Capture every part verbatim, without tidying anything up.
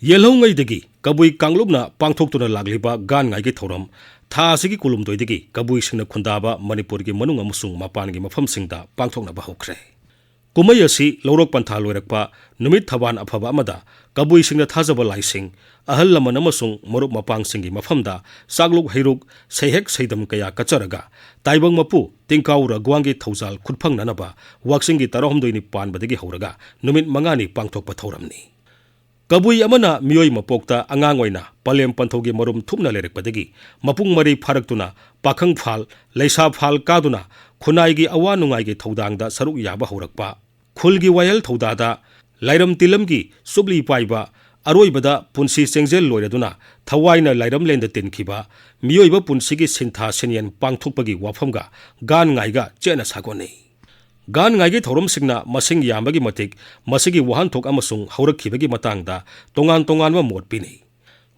ꯌꯦꯜꯍꯧꯉꯩꯗꯒꯤ ꯀꯕꯨꯏ ꯀꯥꯡꯂꯨꯞꯅ ꯄꯥꯡꯊꯣꯛꯇꯨꯅ ꯂꯥꯛꯂꯤꯕ ꯒꯥꯟ ꯉꯥꯏꯒꯤ ꯊꯧꯔꯝ ꯊꯥ ꯑꯁꯤꯒꯤ ꯀꯨꯟꯍꯨꯝꯗꯣꯏꯗꯒꯤ ꯀꯕꯨꯏꯁꯤꯡꯅ ꯈꯨꯟꯗꯥꯕ ꯃꯅꯤꯄꯨꯔꯒꯤ ꯃꯅꯨꯡ ꯑꯃꯁꯨꯡ ꯃꯄꯥꯟꯒꯤ ꯃꯐꯝꯁꯤꯡꯗ ꯄꯥꯡꯊꯣꯛꯅꯕ ꯍꯧꯈ꯭ꯔꯦ꯫ ꯀꯨꯝꯍꯩ ꯑꯁꯤ ꯂꯧꯔꯣꯛ ꯄꯟꯊꯥ ꯂꯣꯏꯔꯛꯄ ꯅꯨꯃꯤꯠ ꯊꯕꯥꯟ ꯑꯐꯕ ꯑꯃꯗ ꯀꯕꯨꯏꯁꯤꯡꯅ ꯊꯥꯖꯕ ꯂꯥꯏꯁꯤꯡ, ꯑꯍꯜ ꯂꯃꯟ ꯑꯃꯁꯨꯡ ꯃꯔꯨꯞ ꯃꯄꯥꯡꯁꯤꯡꯒꯤ ꯃꯐꯝꯗ ꯆꯥꯛꯂꯨꯛ ꯍꯩꯔꯨꯛ, ꯁꯩꯍꯦꯛ ꯁꯩꯗꯝ ꯀꯌꯥ ꯀꯠꯆꯔꯒ ꯇꯥꯏꯕꯪ ꯃꯄꯨ ꯇꯤꯡꯀꯥꯎ ꯔꯒ꯭ꯋꯥꯡꯒꯤ ꯊꯧꯖꯥꯜ ꯈꯨꯠꯐꯪꯅꯅꯕ ꯋꯥꯛꯆꯤꯡꯒꯤ ꯇꯔꯥꯍꯨꯝꯗꯣꯏꯅꯤ ꯄꯥꯟꯕꯗꯒꯤ ꯍꯧꯔꯒ ꯅꯨꯃꯤꯠ ꯃꯉꯥꯅꯤ ꯄꯥꯡꯊꯣꯛꯄ ꯊꯧꯔꯝꯅꯤ꯫ ꯀꯕꯨꯏ ꯑꯃꯅ ꯃꯤꯑꯣꯏ ꯃꯄꯣꯛꯇ ꯑꯉꯥꯡ ꯑꯣꯏꯅ ꯄꯂꯦꯝ ꯄꯟꯊꯧꯒꯤ ꯃꯔꯨꯝ ꯊꯨꯞꯅ ꯂꯩꯔꯛꯄꯗꯒꯤ ꯃꯄꯨꯡ ꯃꯔꯩ ꯐꯥꯔꯛꯇꯨꯅ ꯄꯥꯈꯪ ꯐꯥꯜ, ꯂꯩꯁꯥ ꯐꯥꯜ ꯀꯥꯗꯨꯅ ꯈꯨꯟꯅꯥꯏꯒꯤ ꯑꯋꯥ ꯅꯨꯡꯉꯥꯏꯒꯤ ꯊꯧꯗꯥꯡꯗ ꯁꯔꯨꯛ ꯌꯥꯕ ꯍꯧꯔꯛꯄ, ꯈꯨꯜꯒꯤ ꯋꯥꯌꯦꯜ ꯊꯧꯗꯥꯗ ꯂꯥꯏꯔꯝ ꯇꯤꯂꯝꯒꯤ ꯆꯨꯞꯂꯤ ꯄꯥꯏꯕ, ꯑꯔꯣꯏꯕꯗ ꯄꯨꯟꯁꯤ ꯆꯦꯡꯖꯦꯜ ꯂꯣꯏꯔꯗꯨꯅ ꯊꯋꯥꯏꯅ ꯂꯥꯏꯔꯝꯂꯦꯟꯗ ꯇꯤꯟꯈꯤꯕ, ꯃꯤꯑꯣꯏꯕ ꯄꯨꯟꯁꯤꯒꯤ ꯁꯤꯟꯊꯥ ꯁꯤꯟꯌꯦꯟ ꯄꯥꯡꯊꯣꯛꯄꯒꯤ ꯋꯥꯐꯝꯒ ꯒꯥꯟ ꯉꯥꯏꯒ ꯆꯦꯠꯅ ꯁꯥꯒꯣꯟꯅꯩ꯫ ꯒꯥꯟ ꯉꯥꯏꯒꯤ ꯊꯧꯔꯝꯁꯤꯡꯅ ꯃꯁꯤꯡ ꯌꯥꯝꯕꯒꯤ ꯃꯇꯤꯛ ꯃꯁꯤꯒꯤ ꯋꯥꯍꯟꯊꯣꯛ ꯑꯃꯁꯨꯡ ꯍꯧꯔꯛꯈꯤꯕꯒꯤ ꯃꯇꯥꯡꯗ ꯇꯣꯉꯥꯟ ꯇꯣꯉꯥꯟꯕ ꯃꯣꯠ ꯄꯤꯅꯩ꯫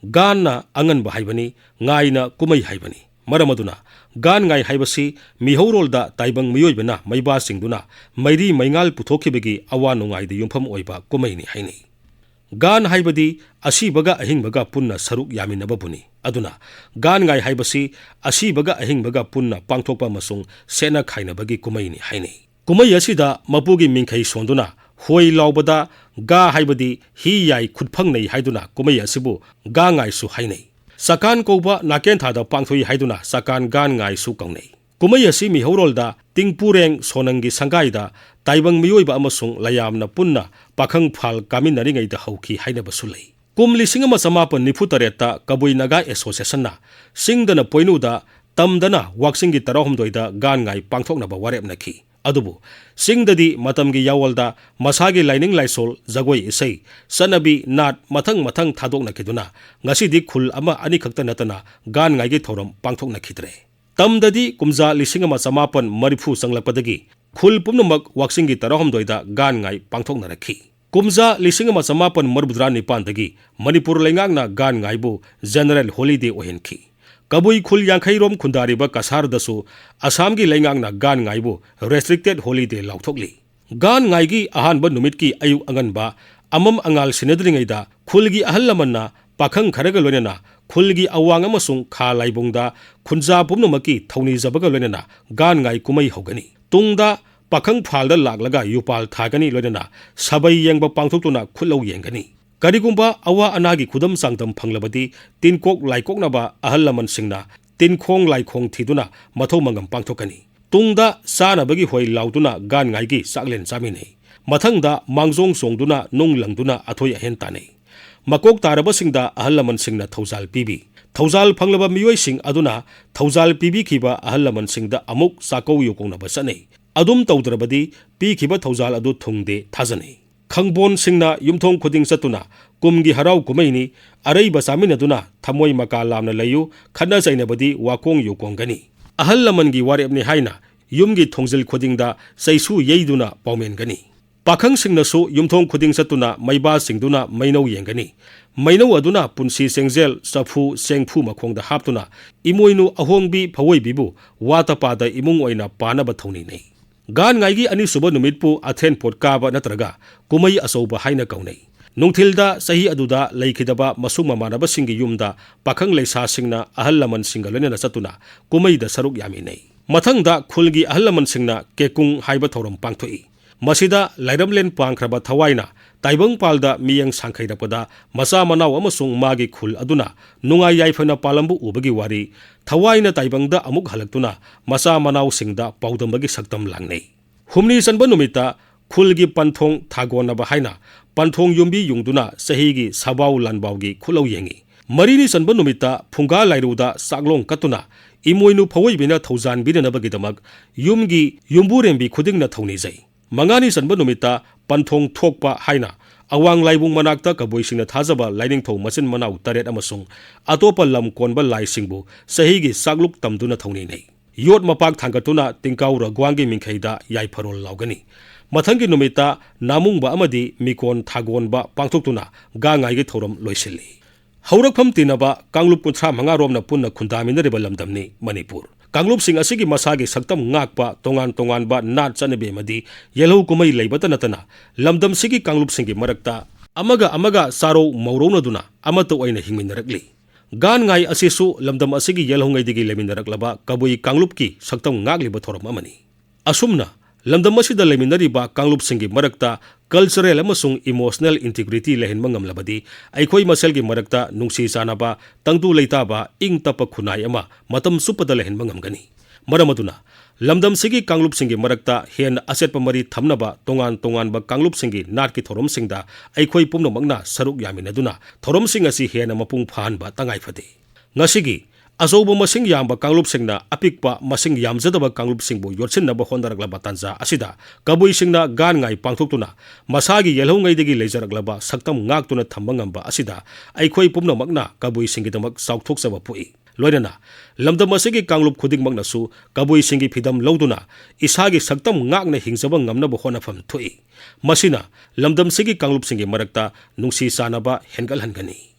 ꯒꯥꯟꯅ ꯑꯉꯟꯕ ꯍꯥꯏꯕꯅꯤ, ꯉꯥꯏꯅ ꯀꯨꯝꯍꯩ ꯍꯥꯏꯕꯅꯤ꯫ ꯃꯔꯝ ꯑꯗꯨꯅ ꯒꯥꯟ ꯉꯥꯏ ꯍꯥꯏꯕꯁꯤ ꯃꯤꯍꯧꯔꯣꯜꯗ ꯇꯥꯏꯕꯪ ꯃꯤꯑꯣꯏꯕꯅ ꯃꯩꯕꯥ ꯆꯤꯡꯗꯨꯅ ꯃꯩꯔꯤ ꯃꯩꯉꯥꯜ ꯄꯨꯊꯣꯛꯈꯤꯕꯒꯤ ꯑꯋꯥ ꯅꯨꯡꯉꯥꯏꯗ ꯌꯨꯝꯐꯝ ꯑꯣꯏꯕ ꯀꯨꯝꯍꯩꯅꯤ ꯍꯥꯏꯅꯩ꯫ ꯒꯥꯟ ꯍꯥꯏꯕꯗꯤ ꯑꯁꯤꯕꯒ ꯑꯍꯤꯡꯕꯒ ꯄꯨꯟꯅ ꯁꯔꯨꯛ ꯌꯥꯃꯤꯟꯅꯕꯕꯨꯅꯤ꯫ ꯑꯗꯨꯅ ꯒꯥꯟ ꯉꯥꯏ ꯍꯥꯏꯕꯁꯤ ꯑꯁꯤꯕꯒ ꯑꯍꯤꯡꯕꯒ ꯄꯨꯟꯅ ꯄꯥꯡꯊꯣꯛꯄ ꯑꯃꯁꯨꯡ ꯁꯦꯠꯅ ꯈꯥꯏꯅꯕꯒꯤ ꯀꯨꯝꯍꯩꯅꯤ ꯍꯥꯏꯅꯩ꯫ ꯀꯨꯝꯍꯩ ꯑꯁꯤꯗ ꯃꯄꯨꯒꯤ ꯃꯤꯡꯈꯩ ꯁꯣꯟꯗꯨꯅ ꯍꯣꯏ ꯂꯥꯎꯕꯗ ꯒꯥ ꯍꯥꯏꯕꯗꯤ ꯍꯤ ꯌꯥꯏ ꯈꯨꯠꯐꯪꯅꯩ ꯍꯥꯏꯗꯨꯅ ꯀꯨꯝꯍꯩ ꯑꯁꯤꯕꯨ ꯒꯥ ꯉꯥꯏꯁꯨ ꯍꯥꯏꯅꯩ꯫ ꯆꯀꯥꯟ ꯀꯧꯕ ꯅꯥꯀꯦꯟꯊꯥꯗ ꯄꯥꯡꯊꯣꯛꯏ ꯍꯥꯏꯗꯨꯅ ꯆꯀꯥꯟ ꯒꯥꯟ ꯉꯥꯏꯁꯨ ꯀꯧꯅꯩ꯫ ꯀꯨꯝꯍꯩ ꯑꯁꯤ ꯃꯤꯍꯧꯔꯣꯜꯗ ꯇꯤꯡꯄꯨꯔꯦꯡ ꯁꯣꯅꯪꯒꯤ ꯁꯪꯒꯥꯏꯗ ꯇꯥꯏꯕꯪ ꯃꯤꯑꯣꯏꯕ ꯑꯃꯁꯨꯡ ꯂꯌꯥꯝꯅ ꯄꯨꯟꯅ ꯄꯥꯈꯪ ꯐꯥꯜ ꯀꯥꯃꯤꯟꯅꯔꯤꯉꯩꯗ ꯍꯧꯈꯤ ꯍꯥꯏꯅꯕꯁꯨ ꯂꯩ꯫ ꯀꯨꯝ ꯂꯤꯁꯤꯡ ꯑꯃ ꯆꯃꯥꯄꯟ ꯅꯤꯐꯨ ꯇꯔꯦꯠꯇ ꯀꯕꯨꯏ ꯅꯥꯒꯥ ꯑꯦꯁꯣꯁꯤꯌꯦꯁꯟꯅ ꯆꯤꯡꯗꯅ ꯄꯣꯏꯅꯨꯗ, ꯇꯝꯗꯅ ꯋꯥꯛꯆꯤꯡꯒꯤ ꯇꯔꯥꯍꯨꯝꯗꯣꯏꯗ ꯒꯥꯟ ꯉꯥꯏ ꯄꯥꯡꯊꯣꯛꯅꯕ ꯋꯥꯔꯦꯞꯅꯈꯤ꯫ ꯑꯗꯨꯕꯨ ꯆꯤꯡꯗꯗꯤ ꯃꯇꯝꯒꯤ ꯌꯥꯑꯣꯜꯗ ꯃꯁꯥꯒꯤ ꯂꯥꯏꯅꯤꯡ ꯂꯥꯏꯁꯣꯜ, ꯖꯒꯣꯏ ꯏꯁꯩ, ꯆꯠꯅꯕꯤ, ꯅꯥꯠ ꯃꯊꯪ ꯃꯊꯪ ꯊꯥꯗꯣꯛꯅꯈꯤꯗꯨꯅ ꯉꯁꯤꯗꯤ ꯈꯨꯜ ꯑꯃ ꯑꯅꯤꯈꯛꯇ ꯅꯠꯇꯅ ꯒꯥꯟ ꯉꯥꯏꯒꯤ ꯊꯧꯔꯝ ꯄꯥꯡꯊꯣꯛꯅꯈꯤꯗ꯭ꯔꯦ꯫ ꯇꯝꯗꯗꯤ ꯀꯨꯝꯖꯥ ꯂꯤꯁꯤꯡ ꯑꯃ ꯆꯃꯥꯄꯟ ꯃꯔꯤꯐꯨ ꯆꯪꯂꯛꯄꯗꯒꯤ ꯈꯨꯜ ꯄꯨꯝꯅꯃꯛ ꯋꯥꯛꯆꯤꯡꯒꯤ ꯇꯔꯥꯍꯨꯝꯗꯣꯏꯗ ꯒꯥꯟ ꯉꯥꯏ ꯄꯥꯡꯊꯣꯛꯅꯔꯛꯈꯤ꯫ ꯀꯨꯝꯖꯥ ꯂꯤꯁꯤꯡ ꯑꯃ ꯆꯃꯥꯄꯟ ꯃꯔꯤꯐꯨꯇꯔꯥ ꯅꯤꯄꯥꯟꯗꯒꯤ ꯃꯅꯤꯄꯨꯔ ꯂꯩꯉꯥꯛꯅ ꯒꯥꯟ ꯉꯥꯏꯕꯨ ꯖꯦꯅꯔꯦꯜ ꯍꯣꯂꯤꯗꯦ ꯑꯣꯏꯍꯟꯈꯤ꯫ ꯀꯕꯨꯏ ꯈꯨꯜ ꯌꯥꯡꯈꯩꯔꯣꯝ ꯈꯨꯟꯗꯥꯔꯤꯕ ꯀꯁꯥꯔꯗꯁꯨ ꯑꯁꯥꯝꯒꯤ ꯂꯩꯉꯥꯛꯅ ꯒꯥꯟ ꯉꯥꯏꯕꯨ ꯔꯦꯁꯇ꯭ꯔꯤꯛꯇꯦꯗ ꯍꯣꯂꯤꯗꯦ ꯂꯥꯎꯊꯣꯛꯂꯤ꯫ ꯒꯥꯟ ꯉꯥꯏꯒꯤ ꯑꯍꯥꯟꯕ ꯅꯨꯃꯤꯠꯀꯤ ꯑꯌꯨꯛ ꯑꯉꯟꯕ ꯑꯃꯝ ꯑꯉꯥꯜ ꯁꯤꯟꯅꯗ꯭ꯔꯤꯉꯩꯗ ꯈꯨꯜꯒꯤ ꯑꯍꯜ ꯂꯃꯟꯅ ꯄꯥꯈꯪ ꯈꯔꯒ ꯂꯣꯏꯅꯅ ꯈꯨꯜꯒꯤ ꯑꯋꯥꯡ ꯑꯃꯁꯨꯡ ꯈꯥ ꯂꯥꯏꯕꯨꯡꯗ ꯈꯨꯟꯖꯥ ꯄꯨꯝꯅꯃꯛꯀꯤ ꯊꯧꯅꯤꯖꯕꯒ ꯂꯣꯏꯅꯅ ꯒꯥꯟ ꯉꯥꯏ ꯀꯨꯝꯍꯩ ꯍꯧꯒꯅꯤ꯫ ꯇꯨꯡꯗ ꯄꯥꯈꯪ ꯐꯥꯜꯗ ꯂꯥꯛꯂꯒ ꯌꯨꯄꯥꯜ ꯊꯥꯒꯅꯤ, ꯂꯣꯏꯅꯅ ꯁꯥꯕꯩ ꯌꯦꯡꯕ ꯄꯥꯡꯊꯣꯛꯇꯨꯅ ꯈꯨꯠꯂꯧ ꯌꯦꯡꯒꯅꯤ꯫ ꯀꯔꯤꯒꯨꯝꯕ ꯑꯋꯥ ꯑꯅꯥꯒꯤ ꯈꯨꯗꯝ ꯆꯥꯡꯗꯝ ꯐꯪꯂꯕꯗꯤ, ꯇꯤꯟꯀꯣꯛ ꯂꯥꯏꯀꯣꯛꯅꯕ ꯑꯍꯜ ꯂꯃꯟꯁꯤꯡꯅ ꯇꯤꯟꯈꯣꯡ ꯂꯥꯏꯈꯣꯡ ꯊꯤꯗꯨꯅ ꯃꯊꯧ ꯃꯉꯝ ꯄꯥꯡꯊꯣꯛꯀꯅꯤ꯫ ꯇꯨꯡꯗ ꯆꯥꯅꯕꯒꯤ ꯍꯣꯏ ꯂꯥꯎꯗꯨꯅ ꯒꯥꯟ ꯉꯥꯏꯒꯤ ꯆꯥꯛꯂꯦꯟ ꯆꯥꯃꯤꯟꯅꯩ꯫ ꯃꯊꯪꯗ ꯃꯥꯡꯖꯣꯡ ꯆꯣꯡꯗꯨꯅ ꯅꯨꯡ ꯂꯪꯗꯨꯅ ꯑꯊꯣꯏ ꯑꯍꯦꯟ ꯇꯥꯟꯅꯩ꯫ ꯃꯀꯣꯛ ꯇꯥꯔꯕꯁꯤꯡꯗ ꯑꯍꯜ ꯂꯃꯟꯁꯤꯡꯅ ꯊꯧꯖꯥꯜ ꯄꯤꯕꯤ꯫ ꯊꯧꯖꯥꯜ ꯐꯪꯂꯕ ꯃꯤꯑꯣꯏꯁꯤꯡ ꯑꯗꯨꯅ ꯊꯧꯖꯥꯜ ꯄꯤꯕꯤꯈꯤꯕ ꯑꯍꯜ ꯂꯃꯟꯁꯤꯡꯗ ꯑꯃꯨꯛ ꯆꯥꯛꯀꯧ ꯌꯨꯀꯣꯡꯅꯕ ꯆꯠꯅꯩ꯫ ꯑꯗꯨꯝ ꯇꯧꯗ꯭ꯔꯕꯗꯤ ꯄꯤꯈꯤꯕ ꯊꯧꯖꯥꯜ ꯑꯗꯨ ꯊꯨꯡꯗꯦ ꯊꯥꯖꯅꯩ꯫ ꯈꯪꯕꯣꯟꯁꯤꯡꯅ ꯌꯨꯝꯊꯣꯡ ꯈꯨꯗꯤꯡ ꯆꯠꯇꯨꯅ ꯀꯨꯝꯒꯤ ꯍꯔꯥꯎ ꯀꯨꯝꯍꯩꯅꯤ, ꯑꯔꯩꯕ ꯆꯥꯃꯤꯟꯅꯗꯨꯅ ꯊꯃꯣꯏ ꯃꯀꯥ ꯂꯥꯝꯅ ꯂꯩꯌꯨ, ꯈꯠꯅ ꯆꯩꯅꯕꯗꯤ ꯋꯥꯀꯣꯡ ꯌꯨꯀꯣꯡꯒꯅꯤ꯫ ꯑꯍꯜ ꯂꯃꯟꯒꯤ ꯋꯥꯔꯦꯞꯅꯤ ꯍꯥꯏꯅ ꯌꯨꯝꯒꯤ ꯊꯣꯡꯖꯤꯜ ꯈꯨꯗꯤꯡꯗ ꯆꯩꯁꯨ ꯌꯩꯗꯨꯅ ꯄꯥꯎꯃꯦꯟꯒꯅꯤ꯫ ꯄꯥꯈꯪꯁꯤꯡꯅꯁꯨ ꯌꯨꯝꯊꯣꯡ ꯈꯨꯗꯤꯡ ꯆꯠꯇꯨꯅ ꯃꯩꯕꯥ ꯆꯤꯡꯗꯨꯅ ꯃꯩꯅꯧ ꯌꯦꯡꯒꯅꯤ꯫ ꯃꯩꯅꯧ ꯑꯗꯨꯅ ꯄꯨꯟꯁꯤ ꯆꯦꯡꯖꯦꯜ, ꯆꯐꯨ, ꯆꯦꯡꯐꯨ ꯃꯈꯣꯡꯗ ꯍꯥꯞꯇꯨꯅ ꯏꯃꯣꯏꯅꯨ ꯑꯍꯣꯡꯕꯤ ꯐꯋꯣꯏꯕꯤꯕꯨ ꯋꯥꯇ ꯄꯥꯗ ꯏꯃꯨꯡ ꯑꯣꯏꯅ ꯄꯥꯅꯕ ꯊꯧꯅꯤꯅꯩ꯫ ꯒꯥꯟ ꯉꯥꯏꯒꯤ ꯑꯅꯤꯁꯨꯕ ꯅꯨꯃꯤꯠꯄꯨ ꯑꯊꯦꯟ ꯄꯣꯠ ꯀꯥꯕ ꯅꯠꯇ꯭ꯔꯒ ꯀꯨꯝꯍꯩ ꯑꯆꯧꯕ ꯍꯥꯏꯅ ꯀꯧꯅꯩ꯫ ꯅꯨꯡꯊꯤꯜꯗ ꯆꯍꯤ ꯑꯗꯨꯗ ꯂꯩꯈꯤꯗꯕ ꯃꯁꯨꯡ ꯃꯃꯥꯟꯅꯕꯁꯤꯡꯒꯤ ꯌꯨꯝꯗ ꯄꯥꯈꯪ ꯂꯩꯁꯥꯁꯤꯡꯅ ꯑꯍꯜ ꯂꯃꯟꯁꯤꯡꯒ ꯂꯣꯏꯅꯅ ꯆꯠꯇꯨꯅ ꯀꯨꯝꯍꯩꯗ ꯁꯔꯨꯛ ꯌꯥꯃꯤꯟꯅꯩ꯫ ꯃꯊꯪꯗ ꯈꯨꯜꯒꯤ ꯑꯍꯜ ꯂꯃꯟꯁꯤꯡꯅ ꯀꯦꯀꯨꯡ ꯍꯥꯏꯕ ꯊꯧꯔꯝ ꯄꯥꯡꯊꯣꯛꯏ꯫ ꯃꯁꯤꯗ ꯂꯥꯏꯔꯝꯂꯦꯟ ꯄꯥꯡꯈ꯭ꯔꯕ ꯊꯋꯥꯏꯅ ꯇꯥꯏꯕꯪꯄꯥꯜꯗ ꯃꯤꯠꯌꯦꯡ ꯁꯥꯡꯈꯩꯔꯛꯄꯗ ꯃꯆꯥ ꯃꯅꯥꯎ ꯑꯃꯁꯨꯡ ꯃꯥꯒꯤ ꯈꯨꯜ ꯑꯗꯨꯅ ꯅꯨꯡꯉꯥꯏ ꯌꯥꯏꯐꯅ ꯄꯥꯜꯂꯝꯕ ꯎꯕꯒꯤ ꯋꯥꯔꯤ, ꯊꯋꯥꯏꯅ ꯇꯥꯏꯕꯪꯗ ꯑꯃꯨꯛ ꯍꯜꯂꯛꯇꯨꯅ ꯃꯆꯥ ꯃꯅꯥꯎꯁꯤꯡꯗ ꯄꯥꯎꯗꯝꯕꯒꯤ ꯁꯛꯇꯝ ꯂꯥꯡꯅꯩ꯫ ꯍꯨꯝꯅꯤ ꯆꯟꯕ ꯅꯨꯃꯤꯠꯇ ꯈꯨꯜꯒꯤ ꯄꯟꯊꯣꯡ ꯊꯥꯒꯣꯟꯅꯕ ꯍꯥꯏꯅ ꯄꯟꯊꯣꯡ ꯌꯨꯝꯕꯤ ꯌꯨꯡꯗꯨꯅ ꯆꯍꯤꯒꯤ ꯁꯥꯕꯥꯎ ꯂꯥꯟꯕꯥꯎꯒꯤ ꯈꯨꯠꯂꯧ ꯌꯦꯡꯉꯤ꯫ ꯃꯔꯤꯅꯤ ꯆꯟꯕ ꯅꯨꯃꯤꯠꯇ ꯐꯨꯡꯒꯥ ꯂꯥꯏꯔꯨꯗ ꯆꯥꯛꯂꯣꯡ ꯀꯠꯇꯨꯅ ꯏꯃꯣꯏꯅꯨ ꯐꯋꯣꯏꯕꯤꯅ ꯊꯧꯖꯥꯟꯕꯤꯅꯅꯕꯒꯤꯗꯃꯛ ꯌꯨꯝꯒꯤ ꯌꯨꯝꯕꯨꯔꯦꯝꯕꯤ ꯈꯨꯗꯤꯡꯅ ꯊꯧꯅꯤꯖꯩ꯫ ꯃꯉꯥꯅꯤ ꯆꯟꯕ ꯅꯨꯃꯤꯠꯇ ꯄꯟꯊꯣꯡ ꯊꯣꯛꯄ ꯍꯥꯏꯅ ꯑꯋꯥꯡ ꯂꯥꯏꯕꯨꯡ ꯃꯅꯥꯛꯇ ꯀꯕꯨꯏꯁꯤꯡꯅ ꯊꯥꯖꯕ ꯂꯥꯏꯅꯤꯡꯊꯧ ꯃꯆꯤꯟ ꯃꯅꯥꯎ ꯇꯔꯦꯠ ꯑꯃꯁꯨꯡ ꯑꯇꯣꯞꯄ ꯂꯝ ꯀꯣꯟꯕ ꯂꯥꯏꯁꯤꯡꯕꯨ ꯆꯍꯤꯒꯤ ꯆꯥꯛꯂꯨꯛ ꯇꯝꯗꯨꯅ ꯊꯧꯅꯤꯅꯩ꯫ ꯌꯣꯠ ꯃꯄꯥꯛ ꯊꯥꯡꯒꯠꯇꯨꯅ ꯇꯤꯡꯀꯥꯎ ꯔꯒ꯭ꯋꯥꯡꯒꯤ ꯃꯤꯡꯈꯩꯗ ꯌꯥꯏꯐꯔꯣꯜ ꯂꯥꯎꯒꯅꯤ꯫ ꯃꯊꯪꯒꯤ ꯅꯨꯃꯤꯠꯇ ꯅꯥꯃꯨꯡꯕ ꯑꯃꯗꯤ ꯃꯤꯀꯣꯟ ꯊꯥꯒꯣꯟꯕ ꯄꯥꯡꯊꯣꯛꯇꯨꯅ ꯒꯥꯡꯉꯥꯏꯒꯤ ꯊꯧꯔꯝ ꯂꯣꯏꯁꯤꯜꯂꯤ꯫ ꯍꯧꯔꯛꯐꯝ ꯇꯤꯟꯅꯕ ꯀꯥꯡꯂꯨꯞ ꯀꯨꯟꯊ꯭ꯔꯥ ꯃꯉꯥ ꯔꯣꯝꯅ ꯄꯨꯟꯅ ꯈꯨꯟꯗꯥꯃꯤꯟꯅꯔꯤꯕ ꯂꯝꯗꯝꯅꯤ ꯃꯅꯤꯄꯨꯔ꯫ ꯀꯥꯡꯂꯨꯞꯁꯤꯡ ꯑꯁꯤꯒꯤ ꯃꯁꯥꯒꯤ ꯁꯛꯇꯝ ꯉꯥꯛꯄ ꯇꯣꯉꯥꯟ ꯇꯣꯉꯥꯟꯕ ꯅꯥꯠ ꯆꯠꯅꯕꯤ ꯑꯃꯗꯤ ꯌꯦꯜꯍꯧ ꯀꯨꯝꯍꯩ ꯂꯩꯕꯇ ꯅꯠꯇꯅ ꯂꯝꯗꯝꯁꯤꯒꯤ ꯀꯥꯡꯂꯨꯞꯁꯤꯡꯒꯤ ꯃꯔꯛꯇ ꯑꯃꯒ ꯑꯃꯒ ꯆꯥꯔꯧ ꯃꯧꯔꯧꯅꯗꯨꯅ ꯑꯃꯠꯇ ꯑꯣꯏꯅ ꯍꯤꯡꯃꯤꯟꯅꯔꯛꯂꯤ꯫ ꯒꯥꯟ ꯉꯥꯏ ꯑꯁꯤꯁꯨ ꯂꯝꯗꯝ ꯑꯁꯤꯒꯤ ꯌꯦꯜꯍꯧꯉꯩꯗꯒꯤ ꯂꯩꯃꯤꯟꯅꯔꯛꯂꯕ ꯀꯕꯨꯏ ꯀꯥꯡꯂꯨꯞꯀꯤ ꯁꯛꯇꯝ ꯉꯥꯛꯂꯤꯕ ꯊꯧꯔꯝ ꯑꯃꯅꯤ꯫ ꯑꯁꯨꯝꯅ ꯂꯝꯗꯝ ꯑꯁꯤꯗ ꯂꯩꯃꯤꯟꯅꯔꯤꯕ ꯀꯥꯡꯂꯨꯞꯁꯤꯡꯒꯤ ꯃꯔꯛꯇ cultural ꯑꯃꯁꯨꯡ emotional integrity ꯂꯩꯍꯟꯕ ꯉꯝꯂꯕꯗꯤ ꯑꯩꯈꯣꯏ ꯃꯁꯦꯜꯒꯤ ꯃꯔꯛꯇ ꯅꯨꯡꯁꯤ ꯆꯥꯟꯅꯕ, ꯇꯪꯗꯨ ꯂꯩꯇꯥꯕ, ꯏꯪ ꯇꯞꯄ ꯈꯨꯟꯅꯥꯏ ꯑꯃ ꯃꯇꯝ ꯆꯨꯞꯄꯗ ꯂꯩꯍꯟꯕ ꯉꯝꯒꯅꯤ꯫ ꯃꯔꯝ ꯑꯗꯨꯅ ꯂꯝꯗꯝꯁꯤꯒꯤ ꯀꯥꯡꯂꯨꯞꯁꯤꯡꯒꯤ ꯃꯔꯛꯇ ꯍꯦꯟꯅ ꯑꯆꯦꯠꯄ ꯃꯔꯤ ꯊꯝꯅꯕ ꯇꯣꯉꯥꯟ ꯇꯣꯉꯥꯟꯕ ꯀꯥꯡꯂꯨꯞꯁꯤꯡꯒꯤ ꯅꯥꯠꯀꯤ ꯊꯧꯔꯝꯁꯤꯡꯗ ꯑꯩꯈꯣꯏ ꯄꯨꯝꯅꯃꯛꯅ ꯁꯔꯨꯛ ꯌꯥꯃꯤꯟꯅꯗꯨꯅ ꯊꯧꯔꯝꯁꯤꯡ ꯑꯁꯤ ꯍꯦꯟꯅ ꯃꯄꯨꯡ ꯐꯥꯍꯟꯕ ꯇꯉꯥꯏ ꯐꯗꯦ꯫ ꯉꯁꯤꯒꯤ ꯑꯆꯧꯕ ꯃꯁꯤꯡ ꯌꯥꯝꯕ ꯀꯥꯡꯂꯨꯞꯁꯤꯡꯅ ꯑꯄꯤꯛꯄ ꯃꯁꯤꯡ ꯌꯥꯝꯖꯗꯕ ꯀꯥꯡꯂꯨꯞꯁꯤꯡꯕꯨ ꯌꯣꯠꯁꯤꯟꯅꯕ ꯍꯣꯠꯅꯔꯛꯂꯕ ꯇꯥꯟꯖꯥ ꯑꯁꯤꯗ ꯀꯕꯨꯏꯁꯤꯡꯅ ꯒꯥꯟ ꯉꯥꯏ ꯄꯥꯡꯊꯣꯛꯇꯨꯅ ꯃꯁꯥꯒꯤ ꯌꯦꯜꯍꯧꯉꯩꯗꯒꯤ ꯂꯩꯖꯔꯛꯂꯕ ꯁꯛꯇꯝ ꯉꯥꯛꯇꯨꯅ ꯊꯝꯕ ꯉꯝꯕ ꯑꯁꯤꯗ ꯑꯩꯈꯣꯏ ꯄꯨꯝꯅꯃꯛꯅ ꯀꯕꯨꯏꯁꯤꯡꯒꯤꯗꯃꯛ ꯆꯥꯎꯊꯣꯛꯆꯕ ꯄꯣꯛꯏ꯫ ꯂꯣꯏꯅꯅ ꯂꯝꯗꯝ ꯑꯁꯤꯒꯤ ꯀꯥꯡꯂꯨꯞ ꯈꯨꯗꯤꯡꯃꯛꯅꯁꯨ ꯀꯕꯨꯏꯁꯤꯡꯒꯤ ꯐꯤꯗꯝ ꯂꯧꯗꯨꯅ ꯏꯁꯥꯒꯤ ꯁꯛꯇꯝ ꯉꯥꯛꯅ ꯍꯤꯡꯖꯕ ꯉꯝꯅꯕ ꯍꯣꯠꯅꯐꯝ ꯊꯣꯛꯏ꯫ ꯃꯁꯤꯅ ꯂꯝꯗꯝꯁꯤꯒꯤ ꯀꯥꯡꯂꯨꯞꯁꯤꯡꯒꯤ ꯃꯔꯛꯇ ꯅꯨꯡꯁꯤ ꯆꯥꯟꯅꯕ ꯍꯦꯟꯒꯠꯍꯟꯒꯅꯤ꯫